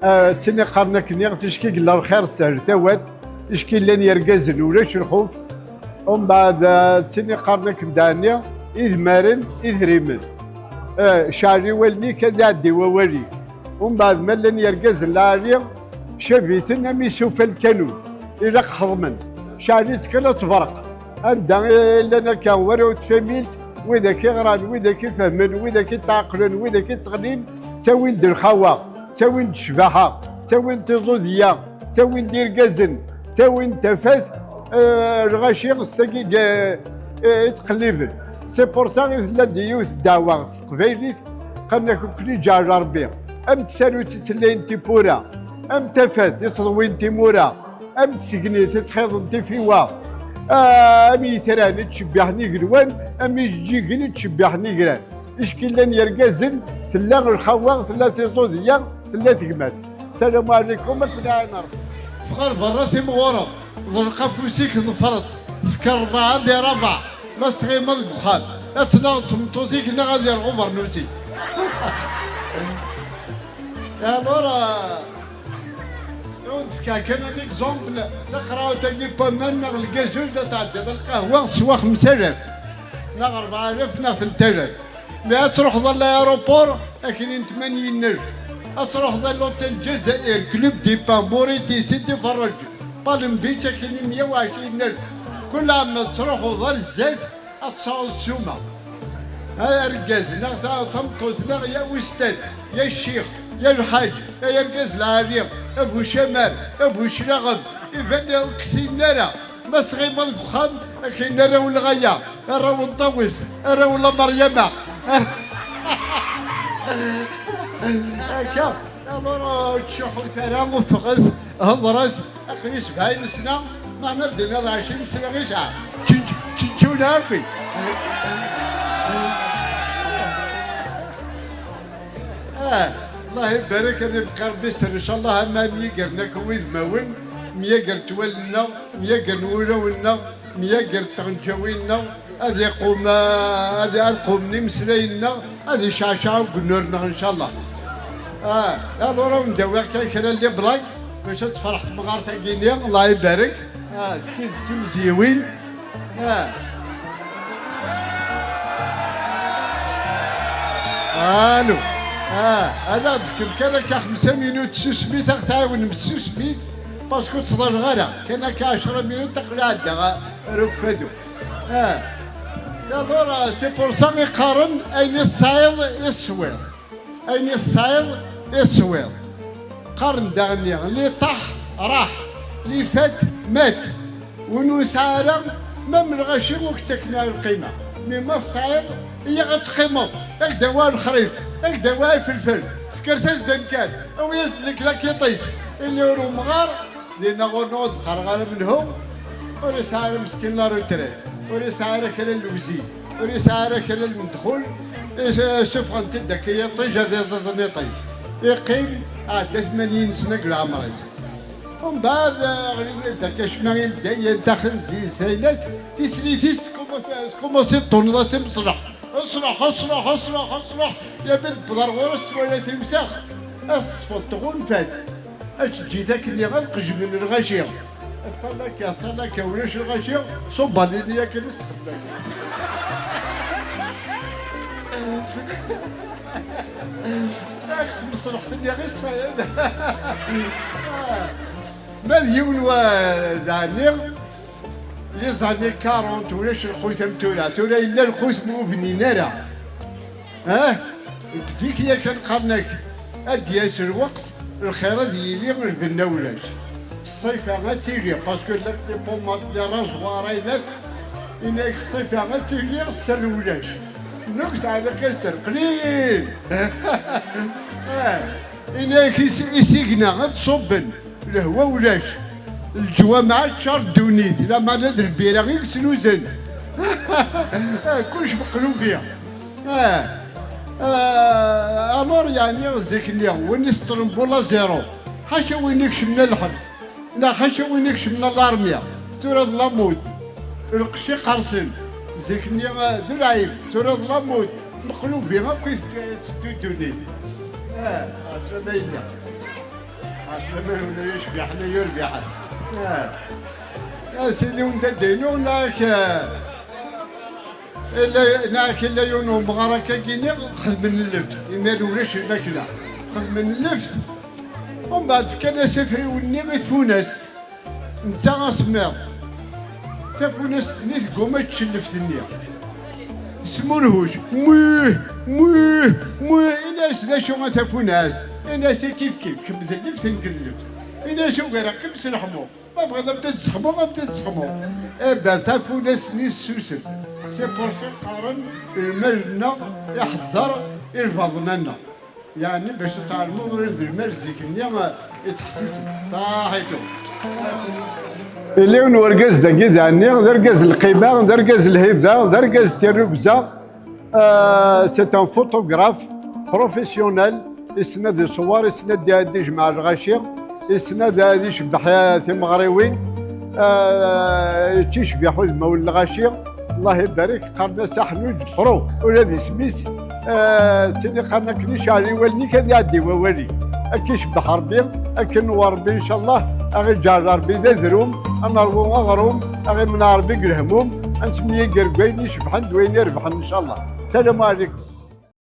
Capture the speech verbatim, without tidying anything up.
Ah, d tin iqqaren akken-nni, ticki yella lxir sehel tawat, ticki llan yergazen ulac lxuf. Umbeɛd, ah, d tin iqqaren akken daɛni, idmaren, idrimen. Ah, ceɛl i wallen-ik ad iɛeddi wawal-ik. Umbeɛd ma llan yergazen lɛali, cab-iten am isufa lkanun. Ilaq xedmen. Ceɛl-itt kan ad tebrek. Anda i llan akka warraw n tfamilt, widak i ɣran, widak i fehmen, widak i tɛeqlen, widak i tteɣlin, ttawin-d lxawa, ttawin-d ccbaḥa, ttawin-d tiẓudiya, ttawin-d irgazen, ttawin-d tafat, eh, lɣaci s tagi i, eh, i ttqelliben. C'est pour ça i tella-d yiwet ddeɛwa s teqbaylit, qqaren-ak ukli ǧeɛl Rebbi, am tsarut i ttlayen tiwwura, am tafat i ttḍewwin timura, am tsegnit i ttxiḍen tifiwa, am yitran i ttcebbiḥen igenwan, am ijeǧǧigen i ttcebbiḥen igran. Ticki llan yergazen, tella lxawa, tella tiẓudiya, tella tegmat. Ssalamu ɛlikum, ad ken-iɛin Rebbi. Ffeɣ ar berra timɣureḍ, ḍelq afus-ik ḍefreḍ, fek rebɛa di rebɛa, ma tettɣimeḍ deg uxxam, ad tennaɣ d tmeṭṭut-ik neɣ ad yerɣ ubernus-ik. Alors, euh, ad wen-d-fkeɣ kan un exemple, taqrawt-agi n waman neɣ lgazul, da tɛeddiḍ lqahwa teswa xemsa alaf, neɣ rebɛa alaf, neɣ tlata alaf. Mais ad truḥeḍ ar l'aéroport, akli n tmanyin alaf. Ad truḥeḍ ar l'hôtel Jazair, Club des Pins, Mouriti, Sidi Ferrej, Palm Beach, akli meyya u ɛecrin alaf. Kul ɛam ad truḥeḍ ar zdat, ad tesɛuḍ ssuma. Ay argaz, neɣ ta-, tameṭṭut, neɣ ya ustad, ya ccix, ya lḥaǧ, ay argaz lɛali, a bu camar, a bu claɣem, iban ur k-ssinen ara. Ma tɣimeḍ deg uxxam, akken arraw n lɣaya, arraw n ṭawes, arraw n lameryama. Akka, alors, ur ttcuḥḥut ara, ffɣet, hedṛet, aql-i sebɛin sna, meɛna d-tenniḍ ɛecrin sna i sɛiɣ. Čenč-, čenčuna akk. Ah, Allah ibarek, ad ibqi Rebbi sser, ncallah, ama myagren akk wudmawen, myagren wallen-nneɣ, myagren wulawen-nneɣ, myagren tɣenǧawin-nneɣ, ad iqum, ah, ad, ad qumen imeslayen-nneɣ, ad iceɛceɛ ugnur-nneɣ, ncallah. Ah, alors, ad wen-d-awiɣ kan kra n les blagues, bac ad tefreḥ temɣart-agi-nni, Allah ibarek. Ah, d tidet d timeẓyiwin. Ah. Alo. Ah, ad aɣ-d-fkem kan akka xemsa minut tsusmit, ad aɣ-tɛiwnem s tsusmit, parce que ur ttḍalleɣ ara. Kan akka ɛecra minut, aql-i ɛeddaɣ ar ukfadu. Ah. Alors, c'est pour ça i qqaren, ayen i tesɛiḍ i teswiḍ. Ayen i tesɛiḍ i teswiḍ. Qqaren daɣen, li ṭaḥ raḥ, li fat mat. Win ur nesɛi ara, même lɣaci ur k-ttaken ara lqima. Mi ma tesɛiḍ, iyyaɣ ad teqqimeḍ. Ad k-d-awiɣ lexrif, ad k-d-awiɣ ifelfel. Tekkert-as-d amkan, awi-as-d leklakiṭ-is. Ini ur umɣar, dinna ɣur-neɣ ur d-qqareɣ ara menhu. Ur yesɛi ara meskin la retraite, ur yesɛi ara kra n lewzin, ur yesɛi ara kra n ddxul, is-, suffɣen-t-id akka i yiṭij, ad iẓẓiẓen iṭij. Iqqim, ɛedda tmanyin sna deg leɛmer-is. Umbeɛd, eh, ɣlin-as-d akka cma i ldayya n taxenzit, aylat, tislit-is tkumu-, tkumaṣi tṭunneḍ-as i Meṣleḥ. Ṣleḥ, ṣleḥ, ṣleḥ, ṣleḥ, ya mi d-tewweḍ ar ɣur-s twala timsex, ad s-teṣfeḍ tɣunfat. Ad teǧǧit akken ad qejmen lɣaci. Ṭṭal akka, ṭṭal akka, ulac lɣaci, ṣubb alini akken i txeddem. Ak smeṣleḥt-nni ɣis sayad. Ma d yiwen wa, daɛni, les années quarante, ulac lqut am tura. Tura yella lqut ma ur bnin ara. Ah, deg zik yakan qqaren-ak, ad d-yas lweqt, lxir ad yili, lbenna ulac. Ṣṣifa ad tili, parce que la, les pommades, les rasoirs, aylat, ini-ak ṣṣifa ad tili, sser ulac. Nnuk teɛliq-as sser qlil. Ah, ini-ak is-, isigna ad ṣubben. Lehwa ulac. Leǧwameɛ ččar ddunit, lameɛna d lbira i yettnuzen. Kullec meqlubi. Ah. Ah, alors, yeɛni, zik-nni, win iseṭṭlen bula zéro. Ḥaca win ikecmen lḥebs, neɣ ḥaca win ikecmen l'armée. Tura d la mode. Lqecc iqersen. Zik-nni, ah, d lɛib. Tura d la mode. Meqlubi akk i tetteddu ddunit. Ah, ɛeslama yella. Ɛeslama ula yecbiḥen ay urbiḥen. Ah. A sidi unda ddaynu nak, eh, illa, nak illa yiwen umɣar akkagi-nni xedmen lleft, imir ulac lmakla. Xedmen lleft, umbeɛd fkan-as afriwen-nni i tfunast. Netta asemmiḍ. Tafunast-nni tegguma ad tečč lleft-nni. Tesmurhuc. Mwih, mwih, mwih. Ini-as d acu a tafunast? Ini-as i kif kif, kemm d lleft, nekk d lleft. Ini-as ugareɣ-kem s leḥmu. Ma bɣiḍ ad m-t-id-sexmuɣ, ad m-t-id-sexmuɣ. Aba tafunast-nni tessusem. C'est pour ça qqaren lmal-nneɣ iḥedder i lbaḍna-nneɣ. Yeɛni bac ad tɛelmeḍ ula d lmal zik-nni, eh, ittḥessisen. Saḥitu. Yella yiwen urgaz dagi daɛni, d argaz n lqima, d argaz n lhiba, d argaz n tirrugza. Euh, c'est un photographe professionnel. Yessen ad iṣewwer, yessen ad d-, ad d-ijmeɛ lɣaci, yessen ad, ad icebbeḥ, eh, timeɣriwin, eh, yettcebbiḥ udmawen n lɣaci. Allah ibarek, qqaren-as Aḥnuǧ Pro, ula d isem-is, eh, d tin iqqaren akken iceɛl i wallen-ik ad iɛeddi wawal-ik. Ad k-icebbeḥ Rebbi, ad k-inewwer Rebbi, ncallah, ad ɣ-iǧɛel Rebbi d adrum, ad neṛwu aɣrum, ad ɣ-imneɛ Rebbi deg lehmum, ad nettemyagger deg wayen icebḥen d wayen irebḥen, ncallah. Salam ɛlikum.